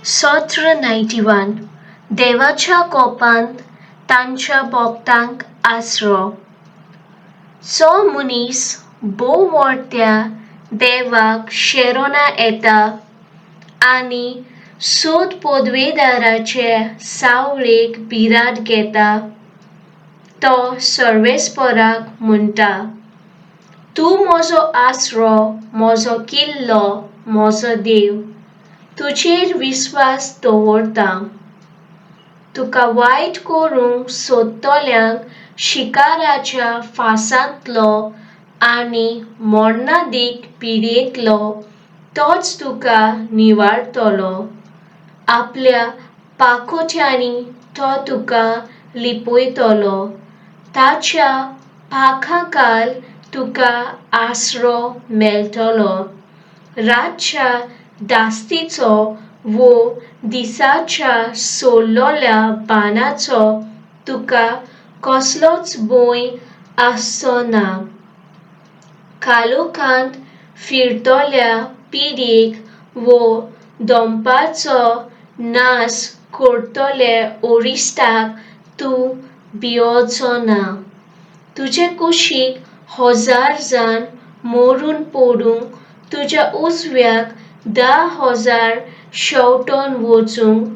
सत्र 91. देवाच्या कोपान तांच्या भक्तांक आसरो. जो मनीस भोव व्हडत्या देवाक शेरोना येता आनी सोद पदवेदाराचे सावळेक बिराड घेता, तो सर्वेस्पराक म्हणटा, तूं म्हजो आसरो, म्हजो किल्लो, म्हजो देव, तुजेर विस्वास दवरता. तुका वायट करूंक सोदतल्यांक शिकाराच्या फासांतलो आनी मरणादीक पिडेंतलो तोच तुका निवारतलो. आपल्या पाखोट्यांनी तो तुका लिपयतलो, ताच्या पांखांखाल तुका आसरो मेळटलो. रातच्या धास्तीचो वो दिसाच्या सोडलोल्या बाणाचो तुका कसलोच भंय आसचो ना. काळोखांत फिरतल्या पिडेक वो दनपारचो नाश करतले अरिश्टाक तूं भियोचो ना. तुजे कुशीक 1000 जाण मरून पडूंक, तुज्या उजव्याक 10,000 शेंवटून वचूंक,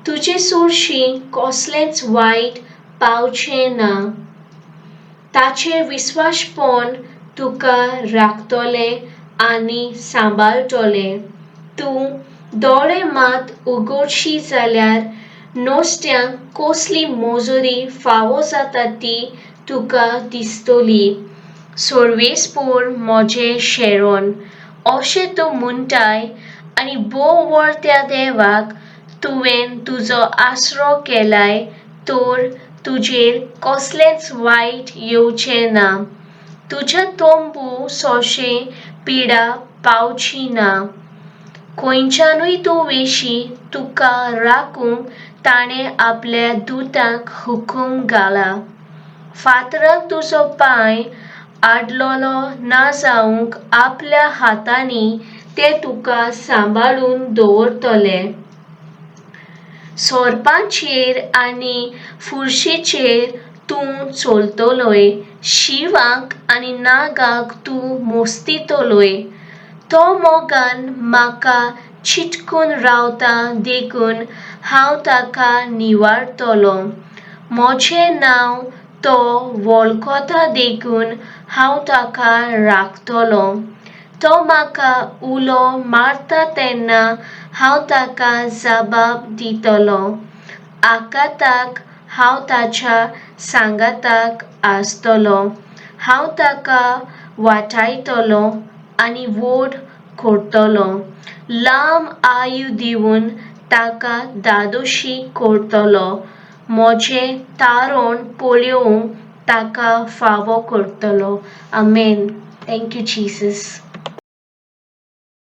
तुजे सरशीं कसलेंच वायट पावचें ना. ताचें विस्वासपण तुका राखतलें आनी सांबाळटलें. तूं दोळे मात उगडशी जाल्यार नश्ट्यांक कसली मजुरी फावो जाता ती तुका दिसतली. सर्वेस्पर म्हजें शेरण अशें तूं म्हणटाय आनी भोव व्हडत्या देवाक तुवें तुजो आसरो केलाय, तर तुजेर कसलेंच वायट येवचें ना, तुज्या तंबू सोंशे पिडा पावची ना. खंयच्यानूय तूं वेशी तुका राखूंक ताणें आपल्या दुतांक हुकूम घाला. फातराक तुजो पांय आडलोलो ना जावंक आपल्या हातांनी ते तुका सांबाळून दवरतले. सोरपांचेर आनी फुरशीचेर तूं चलतलोय, शिंवाक आनी नागाक तूं मोस्तितलोय. तो मोगान म्हाका चिटकून रावता देखून हांव ताका निवारतलों. म्हजें नांव तो वळखता देखून हांव ताका राखतलों. तो म्हाका उलो मारता तेन्ना हांव ताका जबाब दितलों. आकांताक हांव ताच्या सांगाताक आसतलों. हांव ताका वाटायतलों आनी व्हड करतलों. लांब आयु दिवन ताका धादोशी करतलो. म्हजें तारण पळोवंक ताका फावो करतलो. आमेन. Thank you, Jesus.